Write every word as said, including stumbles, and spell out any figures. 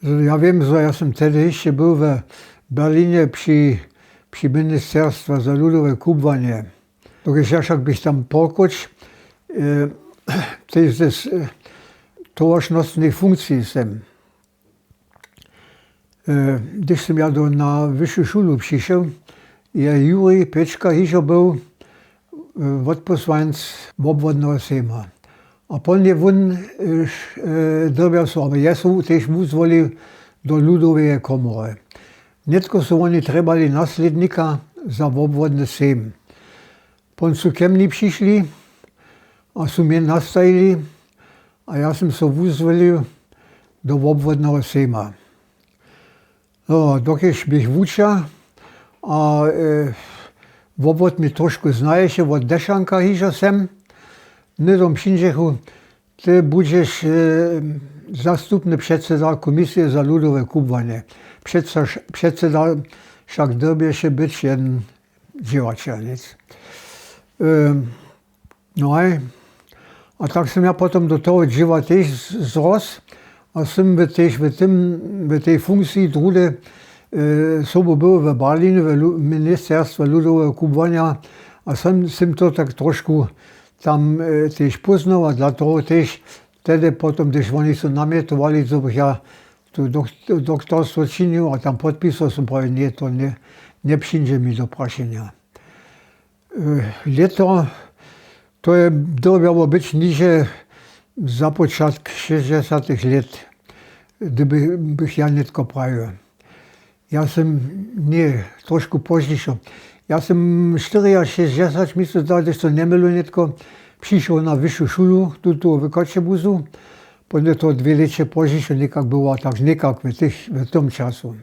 Ja wěm, zo ja sym tehdy hišće był w Berlinje při ministerstwa za ludowe kubłanje. Dokelž ja wšak běch tam porkoć, tež z towaršnostnej funkciji sym, hdyž sym ja do na wyšu šulu přišoł, je juri pěčka hižo był wotposłanc wobwodneho sejma. A pon je wón dyrbjał so abo je so tež wuzwolił do ludoweje komory. Nětko su woni trjebali naslědnika za wobwodny sejm. Pon su ke mni přišli a su mje nastajili, a ja sym so wuzwolił do wobwodneho sejma. No, dokelž běch wučer a wobwod mi trošku znaješe wot dešanka hižo sem, hnydom přińdźechu: ty budźeš zastupny předseda komisije za ludowe kubłanje. Předseda wšak dyrbješe być jedyn dźěłaćel, nic. No haj. A tak sym ja potom do toho dźěła tež zros a sym tež w tej funkciji druhdy sobu był w Berlinje w ministerstwa ludoweho kubłanja. A sym to tak trošku tam tež póznał a dla toho tež tehdy potom, hdyž woni su namjetowali, zo bych ja to doktorstwo činił a tam podpisał, sym prawił: ně, to njepřińdźe mi do prašenja. Lěto, to je dyrbjało być niže započatk šěsćdźesatych lět, hdyby bych ja nětko prawił. Ja sym ně trošku pozdźišo, ja sym štyriašěsćdźesat, mi so zda, hdyž to njemylu nětko, přišoł na wyšu šulu tutu w Choćebuzu. Podle toho dwě lěće pozdźišo někak była, tak někak w tom času.